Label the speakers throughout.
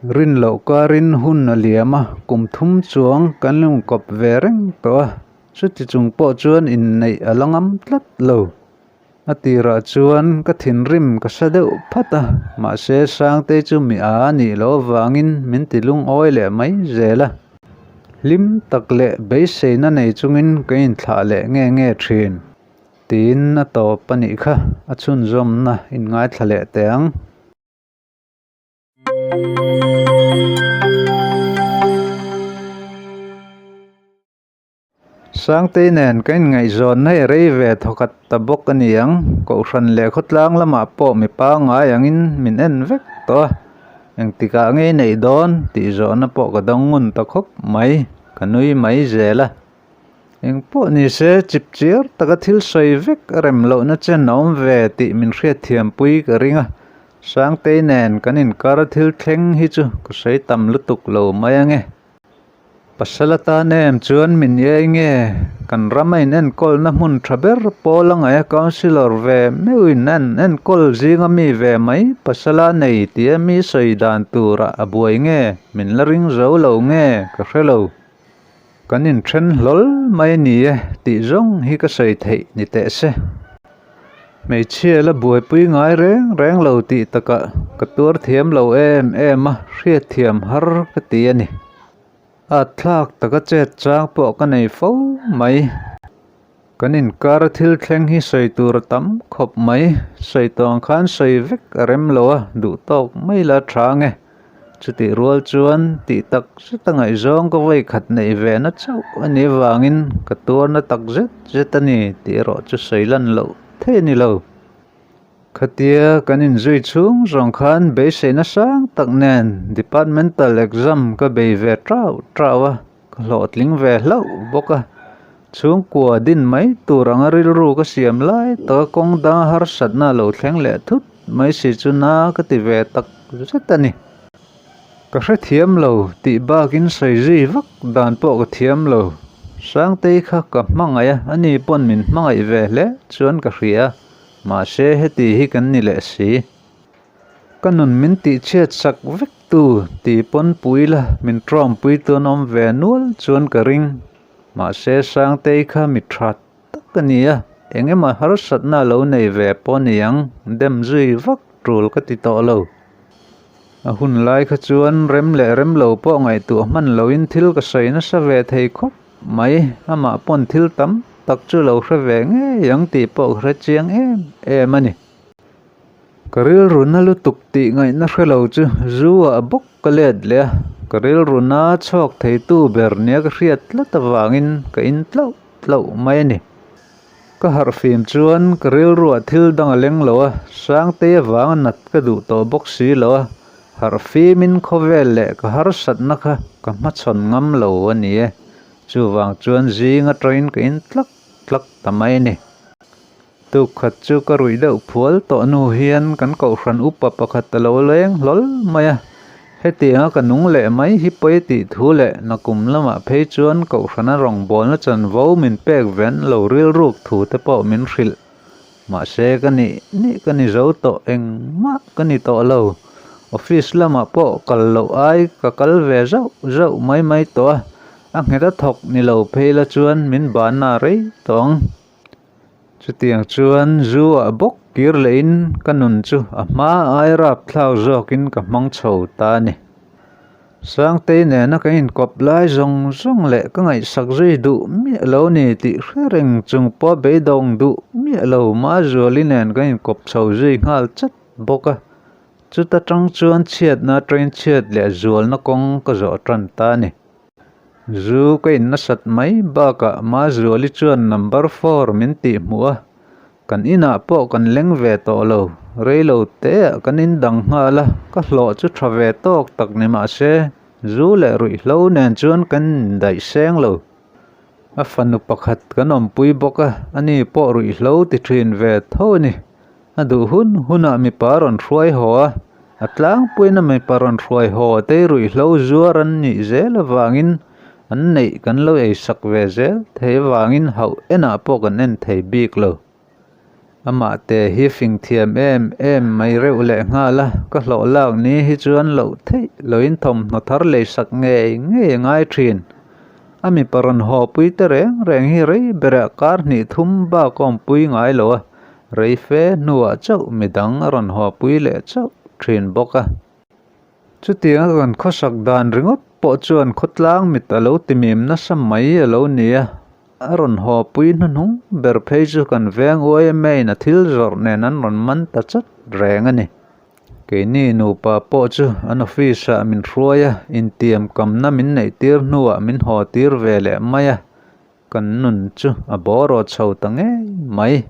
Speaker 1: Rin loh karin hun a liam a, kum thum chuang kan inkawp ve reng tawh a, chuti chung pawh chuan inneih a la ngam tlat lo. A tirah chuan ka thinrim ka sa deuh phat a, mahse Sangtei chu mi a a nih loh avangin min ti lungawi leh mai zel a. Hlim tak leh beiseina nei chungin ka inthlah leh nge nge thin. Tiin a tawp a nih kha, a chhunzawmna inngaithla leh teh ang. Sangtei nen ka inngaihzawnna hi rei ve thawkhat ta bawk a ni ang. Kohhran leh khawtlang lamah pawh mi pangngai angin min en vek tawh a, engtikah ngei neih dawn tih zawhna pawh ka dang ngun ta khawp mai, ka nui mai zel a. Eng pawh ni se chip chiar taka thil sawi vek a rem lohna chen a awm ve tih min hriatthiampui ka ring a, Sangtei nen kan inkar thil thleng hi chu ka sawi tam lutuk lo mai ange. Pasal atan em chuan min iai nge? Kan rama in enkawlna hmun tha ber pawl a ngaih a councillor ve meuhin an enkawl zinga mi ve mai pasala nei tia mi sawi dan turah a buai nge min la ring zo lo nge ka hre lo. Kan inthen hlawl mai a ni e tih zawng hi ka sawi theih ni teh se. Hmeichhia la buaipui ngai reng reng lo tih takah ka tuar thiam lo em em a, hriatthiam har ka ti a ni. At thlak taka chet chang pawh ka nei fo mai. Kan inkar a thil thleng hi sawi tur a tam khawp mai. Sawi tawh ang khan sawi vek a rem lo a, duh tawk mai la tha ang e. Chutih rual chuan tih tak zet a ngaihzawng ka vawi khat neih ve na chauh a nih avangin ka tuarna tak zet zet a ni tih erawh chu sawi lan loh thei a ni lo. Khatia kan inzui chhung zawng khan beiseina sang tak nen departmental exam ka bei ve tau tau a, ka hlawhtling ve hlauh bawk a. Chhungkua din mai tur anga rilru ka siam lai taka kawng danga harsatna a lo thleng leh thut mai si chu na ka ti ve tak zet a ni. Ka hrethiam lo tih bakin sawi zui vak dan pawh ka thiam lo. Sangtei kha ka hmangaih a, ani pawn min hmangaih ve hle chuan ka hria a, mahse heti hi kan ni leh si. Ka nun min tihchhiat sak vek tu tih pawn pui la min tawngpui tu an awm ve nual chuan ka ring. Mahse Sangtei kha mi tha tak a ni a, eng emaw harsatna a lo nei ve pawh a ni ang, dem zui vak tul ka ti tawh lo. A hun lai kha chuan rem leh rem lo pawh ngaihtuah hman loin thil ka sawi nasa ve thei khawp mai, amah pawn thil tam tak chu lo hre ve ngei ang tih pawh ka hre chiang em em a ni. Ka rilru na lutuk tih ngaihna hre lo chu zu ah bawk ka let leh a, ka rilru na chhuak theitu ber nia ka hriat tlat avangin ka in tlauh tlauh mai a ni. Ka harh fim chuan ka rilruah thil dang a leng lo a, Sangtei avanga nat ka duh tawh bawk si lo a, harh fimin khawvel leh ka harsatna kha ka hmachhawn ngam lo a ni e, chuvang chuan zing atangin ka in tlak tlak ta mai a ni. Tuk khat chu ka ruih deuh phual tawh hnu hian kan kohhran upa pakhat a lo leng hlawl mai a, hetianga ka nung leh mai hi pawi tih thu leh nakum lamah phei chuan kohhrana rawngbawlna chanvo min pek ven lo rilruk thu te pawh min hrilh. Mahse ka nih nih ka ni zo tawh engmah ka ni tawh lo. Office lamah pawh kal loh ai ka kal ve zauh zauh mai mai tawh a, a nghet a thawk ni lo phei la chuan min banna rei tawh ang. Chutiang chuan zu ah bawk kir lehin ka nun chu a hma ai rapthlak zawkin ka hmang chho ta a ni. Sangtei nena kan inkawp lai zawng zawng leh ka ngaihsak zui duh miah lo ni tih hre reng chung pawh beidawng duh miah lo Mazuali nen kan inkawp chho zui nghal chat bawk a. Chuta tang chuan chhiatna train chhiat leh zualna kawng ka zawh tan ta a ni. Zu ka in nasat mai bakah Mazuali chuan number four min tih hmuh a, kan inah pawh kan leng ve tawh lo, reilo teah kan in dang nghal a, ka hlawh chu tha ve tawk tak ni mah se zu leh ruihhlo nen chuan kan indaih seng lo. A fanu pakhat kan awmpui bawk a, ani pawh ruihhlo ti thin ve tho a ni. A duh hun hunah mipa rawn hruai haw a, a tlangpuiin a mipa rawn hruai haw te ruihhlo zuar an nih zel avangin an neih kan lo eisak ve zel thei avangin hauh enah pawh kan en thei bik lo. Amah te hi fing thiam em em mai reuh leh nghal a, ka hlawh lak ni hi chuan loh theih loin thawmhnaw thar lei sak ngei ngei a ngai thin. A mipa rawn haw pui te reng reng hi rei berah kar hnih thum bak a awmpui ngai lo a, rei fe hnuah chauh midang a rawn haw pui leh chauh thin bawk a. Chutiang a kan khawsak dan ringawt pawh chuan khawtlang mit a lo ti mim nasa mai a lo ni a, a rawn haw pui hnuhnung ber phei chu kan veng YMA in a thil zawrh nen an rawn man ta chat reng a ni. Keini nupa pawh chu an office ah min hruai a, intiam kamna min neih tir hnuah min haw tir ve leh mai a, kan nun chu a bawraw chho ta ngei mai.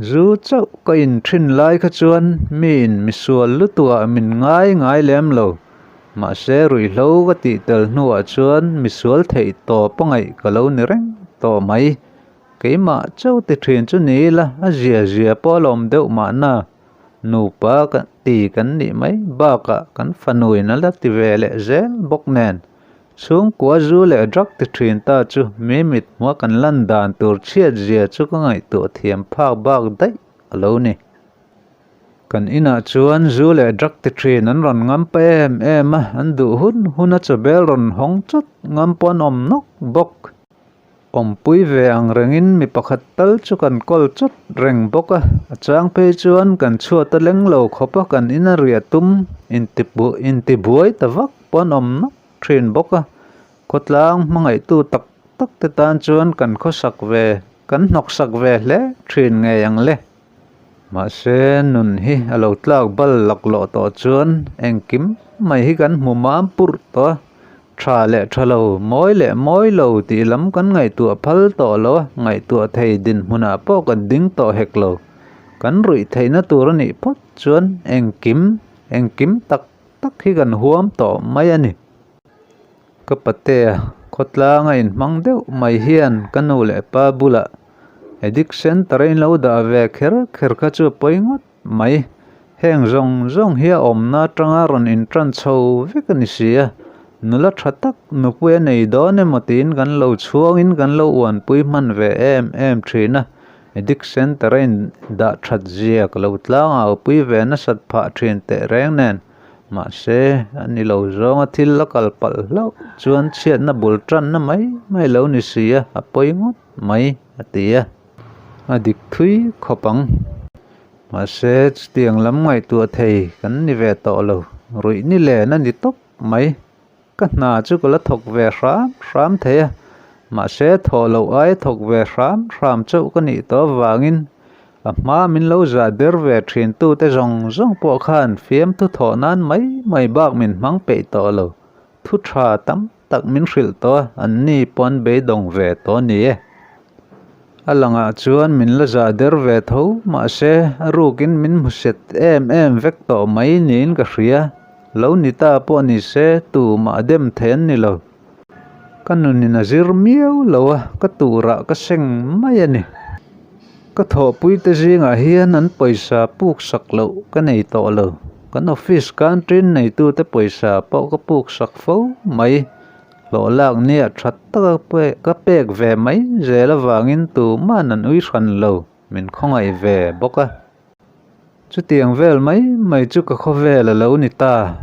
Speaker 1: Zu chauh ka in thin lai kha chuan miin misual lutuah min ngai ngai lem lo, mahse ruihhlo ka tih tel hnuah chuan misual theih tawp a ngaih ka lo ni reng tawh mai. Keimah chauh ti thin chu ni ila a zia zia pawh a lawm deuh mahna. Nupa ka ti kan nih mai bakah kan fanuin a la ti ve leh zel bawk nen. Chhungkua zu leh drug ti thin ta chu mi mit hmua kan lan dan tur chhiat zia chu ka ngaihtuah thiam phak bak daih a lo ni. Kan inah chuan zu leh drug ti thin an rawn ngam pa em em a, an duh hun hun a chawbel rawn hawng chawt ngam pawh an awm nawk bawk. Awmpui ve ang rengin mi pakhat tal chu kan kawl chawt reng bawk a, a chang phei chuan kan chhuat a leng lo khawp a, kan ina riah tum intibuai ta vak pawh an awm nawk thin bawk a, khawtlang hmangaihtu tak tak te tan chuan kan khawsak ve, kan hnawksak ve hle thin ngei ang le. Mahse nun hi a lo tlak bal laklawh tawh chuan engkim mai hi kan hmu mam purh tawh a, Tha leh tha lo, mawi leh mawi lo tih lam kan ngaihtuah phal tawh lo a, ngaihtuah thei dinhmunah pawh kan ding tawh hek lo. Kan ruih theihna tur a nih phawt chuan engkim, engkim tak tak hi kan huam tawh mai a ni. Ka patea khawtlanga inhmang deuh mai hian ka nu leh pa bulah addiction tara in lo dah ve kher kher kha chu a pawi ngawt mai. Heng zawng zawng hi a awmna atanga rawn intan chho vek a ni si a, nula tha tak nupui a nei dawn emaw tiin kan lo chhuangin kan lo uanpui hman ve em em thin a, Addict Centre a indah that zia ka lo tlangau pui ve nasat phah thin teh reng nen, mahse a ni lo zawnga thil a kal palh hlauh chuan chhiatna bul tanna mai mai lo ni si a, a pawi ngawt mai a ti a. A dik thui khawp ang. Mahse, chutiang lam ngaihtuah thei kan ni ve tawh lo. Ruih ni len a ni tawp mai. Ka hna chu ka la thawk ve hram hram thei a, mahse thawh loh aia thawk ve hram hram chauh ka nih tawh avangin a hma min lo zah der ve thin tute zawng zawng pawh khan fiamthu thawh nan mai mai bak min hmang peih tawh lo. Thu tha tam tak min hrilh tawh a, anni pawh an beidawng ve tawh a ni e. A langah chuan min la zah der ve tho, mahse a rukin min hmu set em em vek tawh mai niin ka hria. Lo ni ta pawh ni se tumah a dem thei an ni lo. Ka nunin a zir miau lo a, ka turah ka seng mai a ni. Ka thawhpuite zingah hian an pawisa puk sak loh ka nei tawh lo. Kan office canteen neitute pawisa pawh ka puk sak fo mai. Hlawh lak nia tha taka ka pek ve mai zel avangin tuman an ui hran lo, min khawngaih ve bawk a. Chutiang vel mai mai chu ka khawvel a lo ni ta.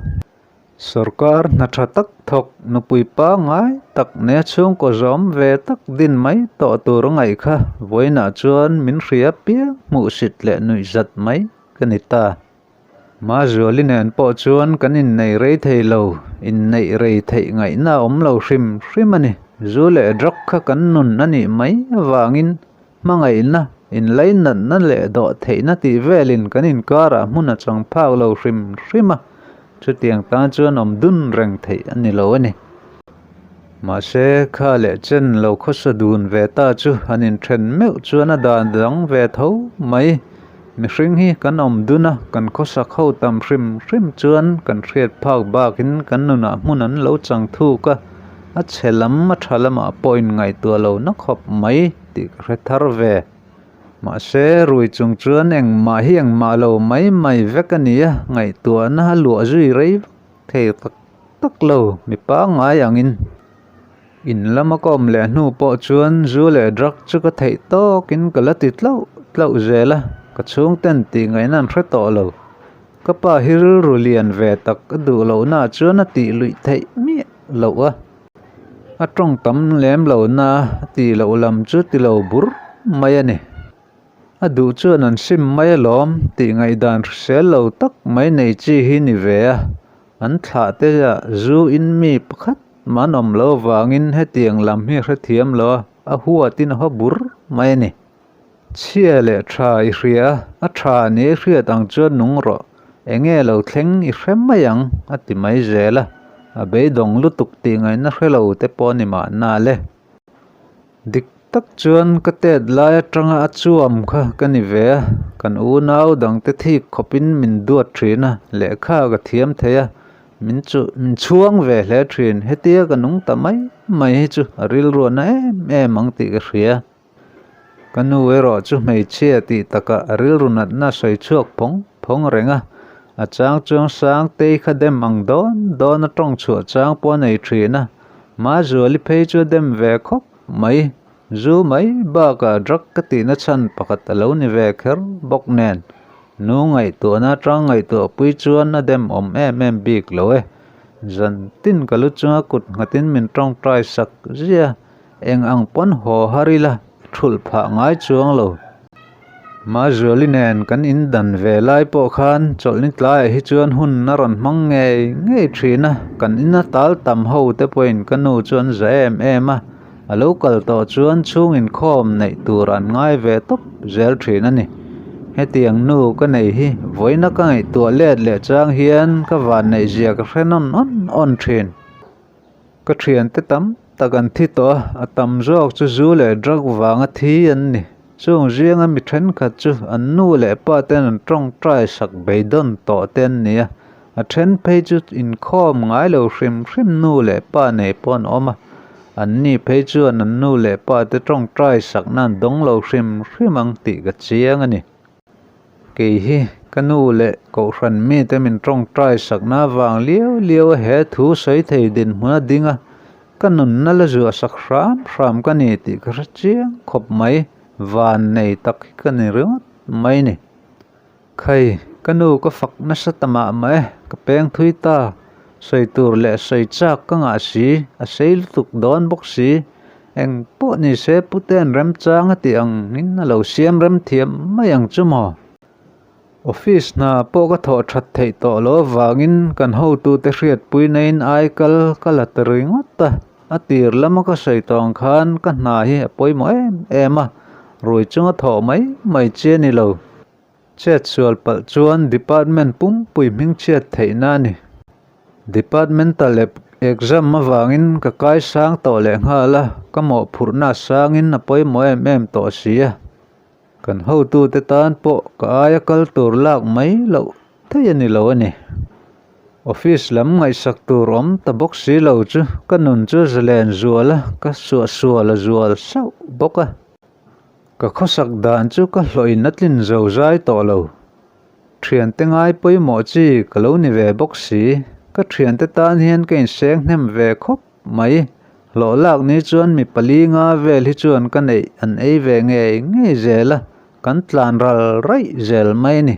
Speaker 1: Sorkar hna tha tak thawk nupui pangngai tak nia chhungkaw zawm ve tak din mai tawh tur a ngaih kha vawiinah chuan min hria piang hmuhsit leh nuihzat mai ka ni ta. Mazuali nen pawh chuan kan innei rei thei lo, inneih rei theih ngaihna a awm lo hrim hrim a ni. Zu leh drug kha kan nun a nih mai avangin hmangaihna, inlainatna leh dawh theihna tih velin kan inkarah hmun a chang phak lo hrim hrim a, chutiang tan chuan awm dun reng theih a ni lo a ni. Mahse, kha leh chen lo khawsa dun ve ta chu han inthen meuh chuan a dan dang ve tho mai. Mihring hi kan awm dun a, kan khawsak ho tam hrim hrim chuan kan hriat phak bakin kan nunah hmun an lo chang thuk a, a chhe lam a tha lamah pawh inngaihtuah lo na khawp mai tih ka hre thar ve. Mahse, rui chung chuan engmah hi engmah lo mai mai vek a ni a, ngaihtuahna a luah zui rei vak thei tak tak lo, mi pangngai angin. In lama ka awm leh hnu pawh chuan zu leh drug chu ka theih tawkin ka la ti tlauh tlauh zel a. Ka chhungten tih ngaihna an hre tawh lo. Ka pa hi rilru lian ve tak a duh lohnaah chuan a tih luih theih miah loh a. A tawng tam lem lohna a tih loh lam chu ti lo bur mai a ni. A duh chuan an sim mai alawm tih ngaihdan hrisel lo tak mai nei chi hi ni ve a. An thlah te ah zu in mi pakhat mah an awm lo avangin hetiang lam hi a hrethiam lo a, a huatin a haw bur mai a ni. Chhia leh tha i hria a, a tha ni i hriat ang chuan nung rawh, enge lo thleng i hre mai ang a ti mai zel a, a beidawng lutuk tih ngaihna hre lo te pawh a ni mahna le. Dik tak chuan ka tet lai atanga a chuam kha ka ni ve a, kan unau dangte thik khawpin min duat thin a, lehkha ka thiam thei a, min chu min chhuang ve hle thin, hetia ka nung ta mai mai hi chu a rilruahna em em ang tih ka hria. Ka nu erawh chu hmeichhia tih takah a rilru natna sawi chhuak phawng phawng reng a, a chang chuang Sangtei kha dem ang dawn dawn a tawng chhuah chang pawh a nei thin a, Mazuali phei chu a dem ve khawp mai, zu mai bakah drug ka tihna chhan pakhat a lo ni ve kher bawk nen, nu ngaihtuahna atang ngaihtuahpui chuan a dem awm em em bik lo e, zan tin ka lu chunga kut nghatin min tawngtai sak zia. Eng ang pawn haw har ila thulh phah ngai chuang lo. Mazuali nen kan in dan ve lai pawh khan chawlhni tlaiah hi chuan hun a rawn hmang ngei ngei thin a, kan ina tal tam ho te pawhin ka nu chu an za em em a, a lo kal tawh chuan chhung inkhawm neih tur an ngai ve tawp zel thin a ni. Hetiang nu ka nei hi vawiina ka ngaihtuah let leh chang hian ka vanneih zia ka hre nawn awn awn thin. Ka thiante tam tak an thi tawh a, a tam zawk chu zu leh drug vanga thi an ni. Chung zinga mi thenkhat chu an nu leh pa ten an tawngtai sak beidawn tawh te an ni a, a then phei chu inkhawm ngai lo hrim hrim nu leh pa nei pawh an awm a, an ni phei chuan an nu leh pa te tawngtai sakna an dawng lo hrim hrim ang tih ka chiang a ni. Kei hi ka nu leh kohhran mite min tawngtai sakna avang liau liau a he thu sawi thei dinhmun a ding a, ka nunna la zuah sak hram hram ka ni tih ka hre chiang khawp mai, van nei tak hi ka ni ringawt mai ni. Khai, ka nu ka fak nasa ta mah mah e, ka peng thui ta, sawi tur leh sawi chak ka ngah si, a sei lutuk dawn bawk si. Eng pawh ni se Pute'n remchang a tih ang in a lo siam rem thiam mai ang chu maw? Office hna pawh ka thawh that theih tawh loh avangin kan hotute hriatpuina in ai kal ka la ta ringawt a, a tir lama ka sawi tawh ang khan ka hna hi a pawimawh em em a, rui chunga thawh mai mai chi a ni lo. Chet sual palh chuan department pumpui hmingchhiat theihna a ni. Departmental exam avangin ka kai sang tawh leh nghal a, ka mawhphurhna a sangin a pawimawh em em tawh si a. Kan hotute tan pawh ka aia kal tur lak mai loh theih a ni lo a ni. Office lam ngaihsak tur awm ta bawk si lo chu ka nun chu zalen zual a, ka suahsual a zual sauh bawk a. Ka khawsak dan chu ka hlawhin a tlin zo zai tawh lo. Thiante ngai pawimawh chi ka lo ni ve bawk si. Ka thiante tan hian ka inseng hnem ve khawp mai. Hlawh lak ni chuan mi pali nga vel hi chuan ka neih an ei ve ngei ngei zel a, kan tlan ral raih zel mai a ni.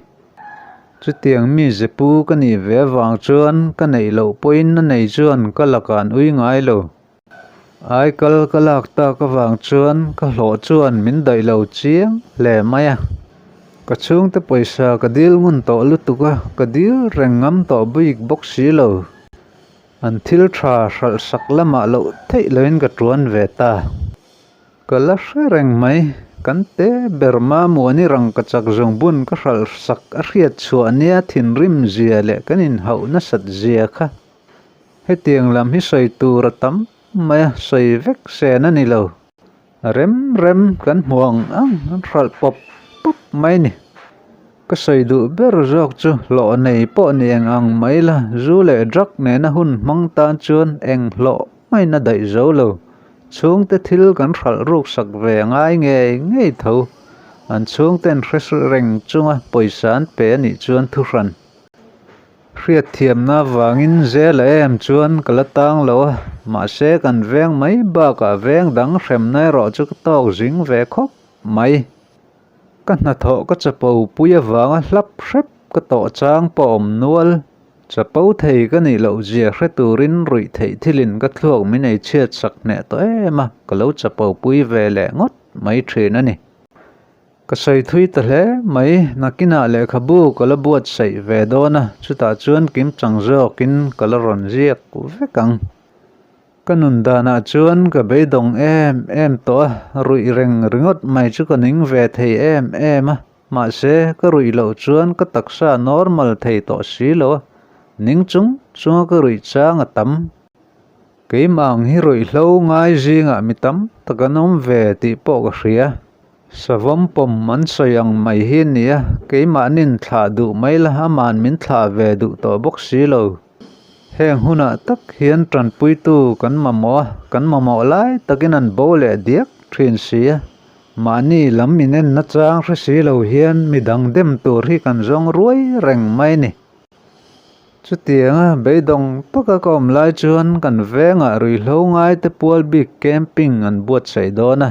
Speaker 1: Chutiang mi zepu ka nih ve avang chuan ka neih loh pawhin a nei chuan ka lakah an ui ngai lo. Aikal ka lak tak avang chuan ka hlawh chuan min daih lo chiang hle mai a. Ka chhungte pawisa ka dil ngun tawh lutuk a, ka dil reng ngam tawh bik bawk si lo. An thil tha hralh sak lamah loh theih loin ka tuan ve ta. Ka la hre reng mai, kan te ber Mamuani rangkachak zungbun ka hralh sak a hriat chhuah nia thinrim zia leh kan inhauh nasat zia kha. Hetiang lam hi sawi tur a tam mai a, sawi vek sen a ni lo. A rem rem kan hmu ang ang an hralh pawp pawp mai a ni. Ka sawi duh ber zawk chu hlawh nei pawh ni eng ang mai la, zu leh drug nena hun hmang tan chuan eng hlawh maiin a daih zo lo. Chhungte thil kan hralh ruk sak ve ngai ngei ngei tho. An chhungten hre reng chunga pawisa an pe a nih chuan thuhran. Hriatthiamna avangin zel a em chuan ka la tang lo a, mahse kan veng mai bakah veng dang hremna erawh chu ka tawk zing ve khawp mai. Ka hnathawh ka chapo pui avanga hlap hrep ka tawh chang pawh a awm nual. Chapo thei ka nih loh zia hre turin ruih theih thilin ka thluak min ei chhiat sak hneh tawh em a, ka lo chapo pui ve leh ngawt mai thin a ni. Ka sawi thui ta hle mai, nakinah lehkhabu ka la buatsaih ve dawn a, chutah chuan kimchang zawkin ka la rawn ziak vek ang. Ka nun danah chuan ka beidawng em em tawh a, ruih reng ringawt mai chu ka ning ve thei em em a, mahse ka ruih loh chuan ka taksa normal thei tawh si lo a, ning chung chunga ka ruih chang a tam. Keimah ang hi ruihhlo ngai zingah mi tam tak an awm ve tih pawh ka hria. Savawm pawm an sawi ang mai hi a ni a, keimahnin thlah duh mai la, ama'n min thlah ve duh tawh bawk si lo. Heng hunah tak hian tanpuitu kan mamawh a, kan mamawh lai takin an bo leh diak thin si a. Mahni lam inen nachang hre si lo hian midang dem tur hi kan zawng ruai reng mai a ni. Chutianga beidawng taka ka awm lai chuan kan vengah ruihhlo ngaite pual bik camping an buatsaih dawn a.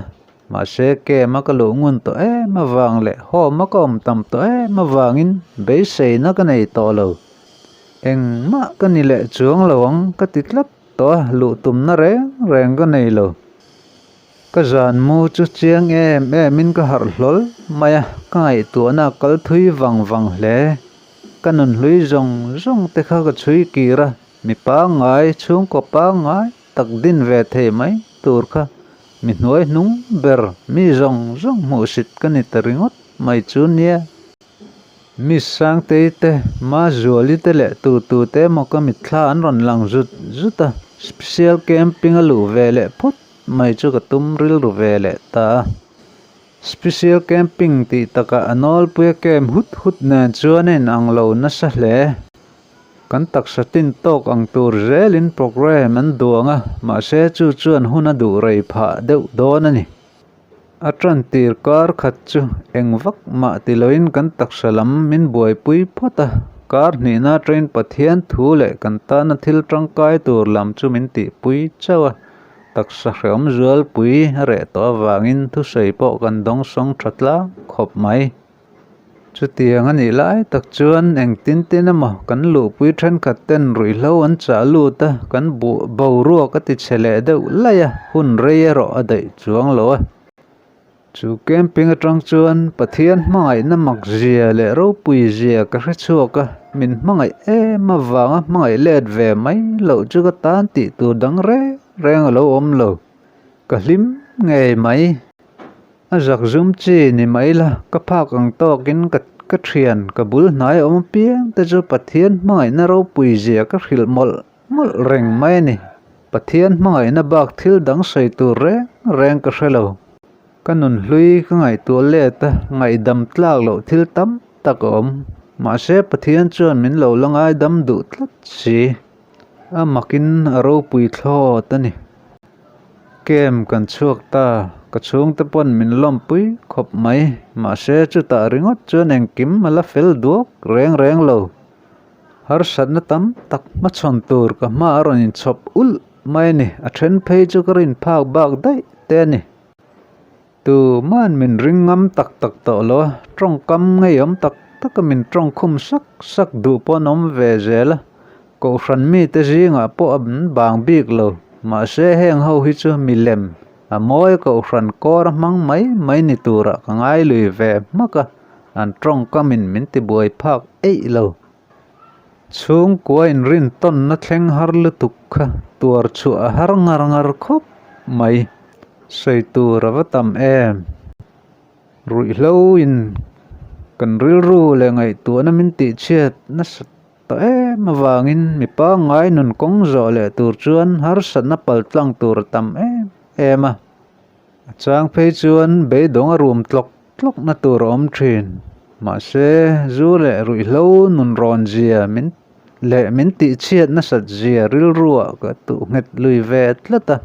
Speaker 1: Mahse camp a ka luh ngun tawh em avang leh home a ka awm tam tawh em avangin beiseina ka nei tawh lo. Engmah ka ni leh chuang lo ang ka ti tlat tawh a, luh tumna reng reng ka nei lo. Ka zan mu chu chiang em emin ka harh hlawl mai a, ka ngaihtuahna a kal thui vang vang hle. Ka nunhlui zawng zawng te kha ka chhui kir a, mi pangngai, chhungkaw pangngai tak din ve thei mai tur kha mi hnuai hnung ber mi zawng zawng hmuhsit ka ni ta ringawt mai chu nia. Miss Sangtei te, Mazuali te leh tutu te emaw ka mitthla an rawn lang zut zut a, special camping a luh ve leh phawt mai chu ka tum rilru ve leh ta a. Special camping tih takah a nawlpuia camp hut hut nen chuan a inang lo nasa hle. Kan taksa tin tawk ang tur zelin programme an duang a, mahse chu chuan hun a duh rei phah deuh dawn a ni. A tantir kar khat chu eng vak mah ti loin kan taksa lam min buaipui phawt a, kar hnihna atangin Pathian thu leh kan tana thil tangkai tur lam chu min tihpui chauh a, taksa hreawm zualpui a reh tawh avangin thusawi pawh kan dawngsawng tha tlang khawp mai. Chutiang a nih lai tak chuan engtin tin emaw kan luhpui thenkhat ten ruihhlo an chah lut a, kan buh boruak a ti chhe leh deuh laih a, hun rei erawh a daih chuang lo a. Chu camping atang chuan Pathian hmangaihna mak zia leh ropui zia ka hre chhuak a, min hmangaih em avanga hmangaih let ve mai loh chu ka tan tih tur dang reng reng a lo awm lo. Ka hlim ngei mai. A zak zum chi ni mai la, ka phak ang tawkin ka ka thian, ka bul hnai awm apiang te chu Pathian hmangaihna ropui zia ka hrilh mawlh mawlh reng mai a ni. Pathian hmangaihna bak thil dang sawi tur reng reng ka hre lo. Ka nunhlui ka ngaihtuah let a, ngaihdam tlak loh thil tam tak a awm. Mahse Pathian chuan min lo la ngaidam duh tlat si. A makin a ropui thlawt a ni. Camp kan chhuak ta, ka chhungte pawn min lawmpui khawp mai, mahse chutah ringawt chuan engkim a la fel duak reng reng lo. Harsatna tam tak hmachhawn tur ka hma a rawn inchhawp ulh mai a ni, a then phei chu ka rin phak bak daih te a ni. Tuma'n min ring ngam tak tak tawh lo a, tawngkam ngeiawm tak taka min tawngkhum sak sak duh pawh an awm ve zel a, Kohhran mite zingah pawh an bang bik lo. Mahse heng ho hi chu milem a mawi Kohhran kawr a hmang mai mai ni turah ka ngai lui ve hmak a, an tawngkamin min tibuai phak eih lo. Chhungkua inrintawnna thleng har lutuk kha tuar chhuah a har ngar ngar khawp mai. Sawi tur a va tam em? Ruihhlo in kan rilru leh ngaihtuahna min tihchhiat nasa tawh em avangin mi pangngai nun kawng zawh leh tur chuan harsatna paltlang tur a tam em em a. A chang phei chuan beidawng a rum tlawk tlawkna tur a awm thin. Mahse, zu leh ruihhlo nun rawn zia min leh min tihchhiat nasat zia rilruah ka tuh nghet lui ve tlat a,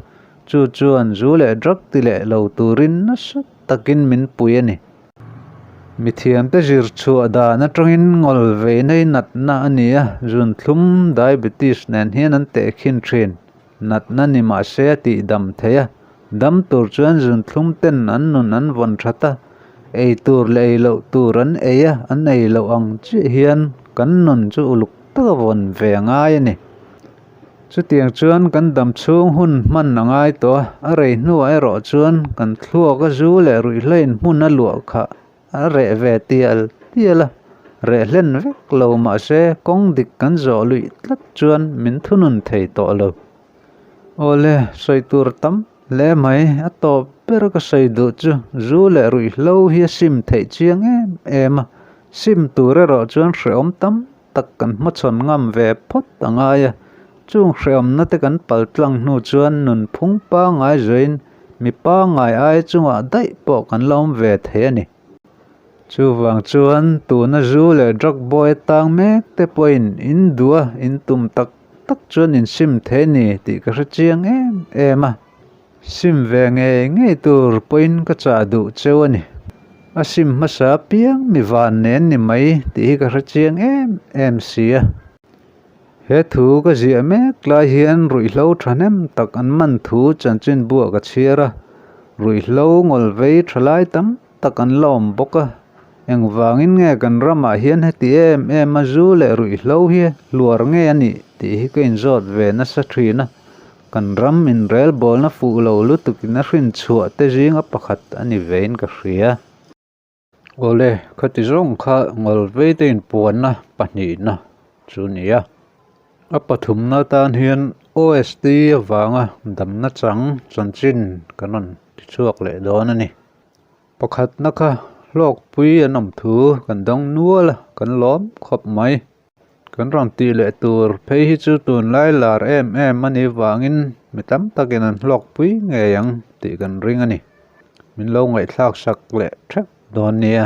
Speaker 1: chu chuan zu leh drug ti leh lo turin nasa takin min pui a ni. Mithiamte zir chhuah dan atangin ngawl veina hi natna a ni a, zunthlum, diabetes, nen hian an tehkhin thin. Natna ni mah se a tih dam thei a, dam tur chuan zunthlum ten an nun an vawn that a. Ei tur leh ei loh tur an ei a, an ei loh ang chiah hian kan nun chu uluk taka vawn ve a ngai a ni. Chutiang chuan kan dam chhung hun hman a ngai tawh a, a rei hnuah erawh chuan kan thluak a zu leh ruihhlo in hmun a luah khah a reh ve tial tial a, reh hlen vek lo mahse kawng dik kan zawh luih tlat chuan min thunun thei tawh lo. Awle, sawi tur tam hle mai, a tawp ber ka sawi duh chu zu leh ruihhlo hi a sim theih chiang em em a, sim tur erawh chuan hrehawm tam tak kan hmachhawn ngam ve phawt a ngai a, chung hrehawmna te kan pal tlang hnu chuan nunphung pangngai zuain mi pangngai ai chungah daih pawh kan la awm ve thei a ni. Chuvang chuan tuna zu leh drug boy atang mek te pawhin in duh a, in tum tak tak chuan in sim thei a ni tih ka hre chiang em em a. Sim ve ngei ngei tur pawhin ka chah duh cheu a ni. A sim hmasa piang mi van nen ni mai tih hi ka hre chiang em em si a. He thu ka ziah mek lai hian ruihhlo thahnem tak an man thu chanchin buah ka chhiar a, ruihhlo ngawlvei tha lai tam tak an la awm bawk a. Engvangin nge kan ramah hian heti em em a zu leh ruihhlo hi hluar nge a nih tih hi ka inzawt ve nasa thin a. Kan ram inrelbawlna fuh lo lutukin a hrin chhuah te zinga pakhat a ni vein ka hria. Awle, khati zawng kha ngawlvei te inpuanna pahnihna chu a ni a. A pathumna atan hian OST avanga damna chang chanchin kan rawn tichhuak leh dawn a ni. Pakhatna kha hlawkpui an awm thu kan dang nual a, kan lawm khawp mai. Kan rawn tih leh tur phei hi chu tunlai lar em em a nih vangin mi tam takin an hlawkpui ngei ang tih kan ring a ni. Min lo ngaihthlak sak leh theuh dawn nia.